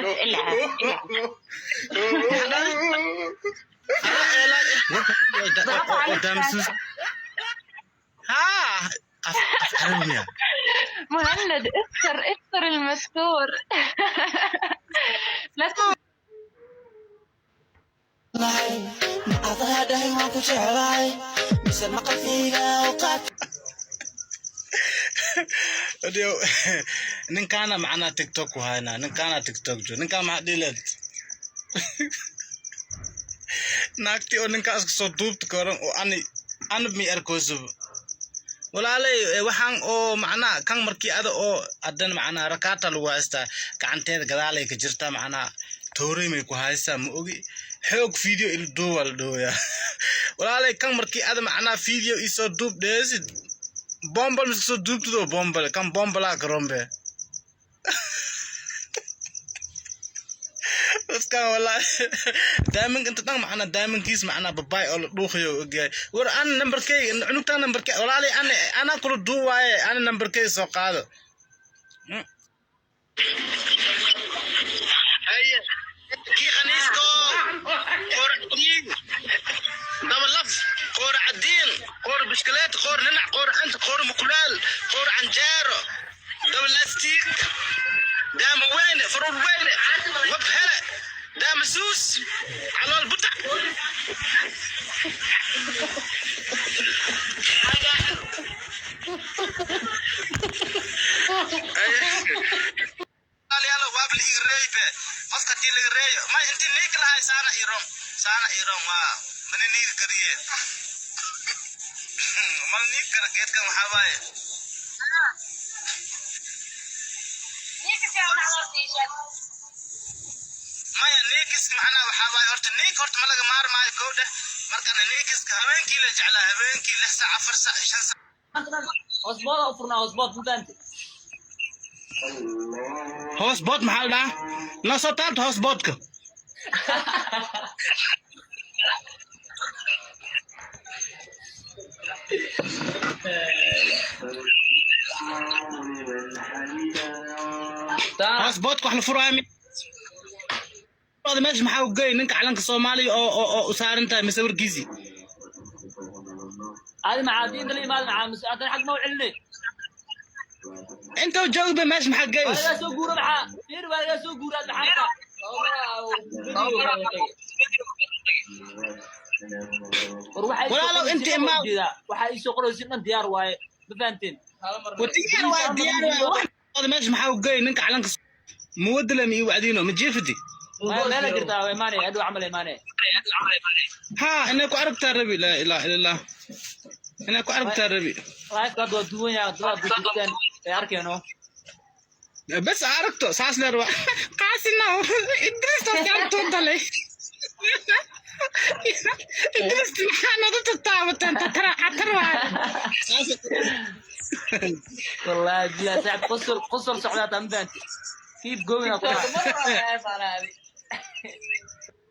بس العب العب. ضغطوا على الشاشة. haa, af af carabiya. مهند، استر استر المستور، لا. Ma dhahay waan ku jeclahay mise maqalkayga oo qaat? Adiyo, ninkaana macnaa TikTok ku haynaa, ninkaana TikTok jo, ninkaan maxaa dhihi leed naagtii oo ninkaas kasoo duubta koran oo ani anab mi arkoosub walaalay. Waxaan oo macnaa kan markii ada oo adan macnaa rakaata lagu haystaa, gacanteeda gadaalay ka jirtaa, macnaa tooreymay ku haystaa, ma ogi, xoog video ila duuba la dhahoyaa. Walaalay, kan markii ada macnaa video isoo duub dheesid, bombal miska soo duubtido, bombal kan bombalaa karombe dadkan. Wallahi daaminka inta dhan macnaa daaminkiis macnaa babaay oo la dhuuqayo ogyahay. War an nambarkey cunugtaan nambarkey, walaalay, ana anaa kula duuwaaye, ana nambarkey soo qaado. Haye, kii khaniisko, qoor cadiin, daba laf, qoor cadiin, qoor bishkileet, qoor ninac, qoor xanta, qoor mukulaal, qoor canjeero, daba lastiig, daama weyne, faruur weyne, wab hele, daama suus, calool butac. Walaalayaal, waaba la iga reeybe qofka hadii laga reeyo may intii niigi lahay saana irom, saana irom, waa mana niigi kariye, mana niigi kara geedkan. Waxaa waaye maya niikiska macnaha waxaa waaye horta niig horta ma laga maarmaayo kowdhe. Markana niikiska habeenkii la jeclaa, habeenkii 6 saac, 4 saac, 5 saac. Hotspot u furnaa, hotspot, ma fahanti? Hotspot maxaa la dhahaa? Noo soo taabta hoosboodka. Hotspot-ka wax la furaayo meesha maxaa u geey ninka calanka Soomaaliya oo u saaran tahay masawirkiisii? Adi maxaa diinta la imaada maxaa mise haddana xag ma u celinay? Inta joogba meesha maxaa geey? Waa lagaa soo guura, maxaa fiir, waa lagaa soo guura, maxaa war waxaa isoo Walaalow, qoraysin inta dhan waa imaa- ujeedaa, waxaa iisoo qoraysin dhan diyaar waaye, ma fahanteen? Diyaar waa, diyaar waa. Wax meesha maxaa u geey ninka calanka muwadala mi wacdiino ma jiifati? Meela jirtaa, waa imaanaya adhow camal, imaanaya. Haa, inay ku aragtaa rabi, laa ilaaha illa Allah, inay ku aragtaa rabi. Live-ka hadda waa duwan yahay, dad duubtaan ay arkeeno. Bas aragto saas leer waa qaasina Idris gacantuu dalay. Idris maxaa naga tataabateen? Tatara khatar waaye. Wallahi billahi saaxib, qosol qosol socdaa taa, ma fahanti? Keep going aa ku dhaca.